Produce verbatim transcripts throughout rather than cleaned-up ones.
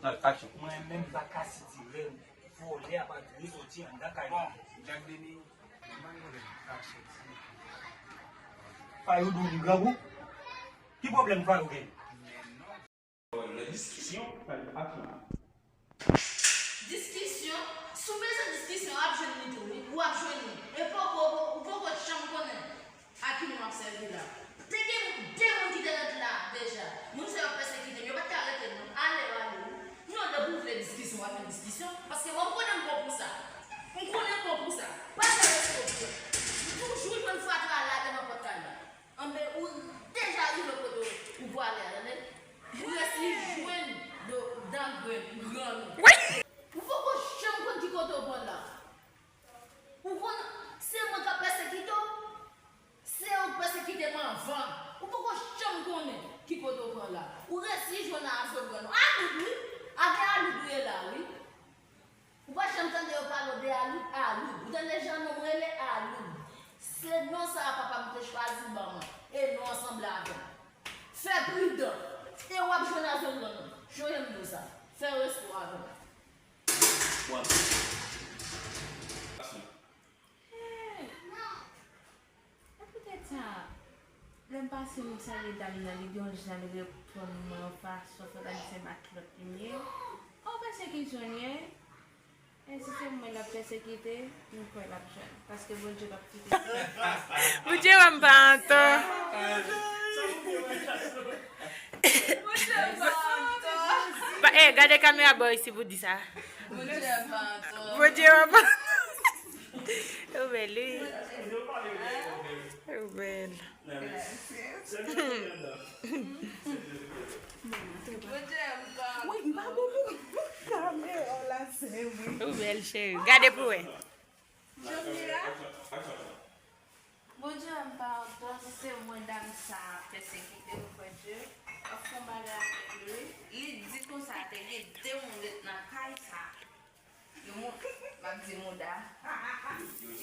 Aksyon. Mwen menm m pa ka sitirè vòlè apa tou li soti anndan kay mwen. Bon, Jack Denis, mwen pa gen pwoblèm ak Chèlsi. Fayou di w li grangou? Ki pwoblèm Fayou gen? Diskisyon, Fayou, aksyon. Diskisyon? Si w bezwen diskisyon, w ap jwenn li tou, wi. W ap jwenn li. E poko, ou poko janm konnen a ki moun w ap sèvi la. Te gen de moun ki te ret la deja. Moun sa yo pèsekite m, yo pa t ka rete non. Ale yo ale, wi. Non, depi w vle diskisyon, w ap jwenn diskisyon. Paske mwen, m konnen m bon pou sa. M konnen m bon pou sa. Pa fè respè w pou sa. M toujou jwenn fatra la devan pòt kay la. Anben, ou deja rive kote ou prale a, tande? Ou resi jwenn do, dan grenn, grann ou. Wi! Ou poko janm konn ki kote w pran la. Ou konn, se mwen k ap pèsekite w? Se ou k pèsekite m anvan. Ou poko janm konnen ki kote w pran la. Ou resi jwenn a zo grann ou. Aloud, wi. Avè Aloud ou ye la, wi. Ou pa janm tande yo pale w de Aloud? Aloud. Ou tande jan non m rele? Aloud. Se non sa a papa m te chwazi ban mwen. E non an sanble avè m. Fè pridan. E w ap jwenn a zo grann ou. Chonje m di w sa. Fè respè w avè m. Bon. Hey! E poutèt sa, lè m pase m salye dam nan, li gen yon jan li reponn mwen yon fason, fòk se matlòt li m ye. Ou pèsekisyon l ye? E si se mwen l ap pèsekite, m kwè l ap jwenn. Paske Bondye p ap kite. Bondye wè m pa an tò. Bondye pa an tò. Ba, eh, gade kamera bò isi pou di sa. Bondye pa an tò. Bondye wè m pa an tò. Ou bèl, wi. Ou bèl. Wi, m pa bon pou kamera la, se mwen. Ou bèl, cheri. Gade pou wè. Jònmila. Bondye wè m pa an tò, si se mwen dam sa a pèsekite m, kwè Dye ap fè yon bagay avèk li, wi. Li di konsa, te gen de moun ret nan kay sa a. Yo mou-, m ap di mouda.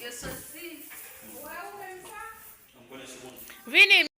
Yo soti. Vini.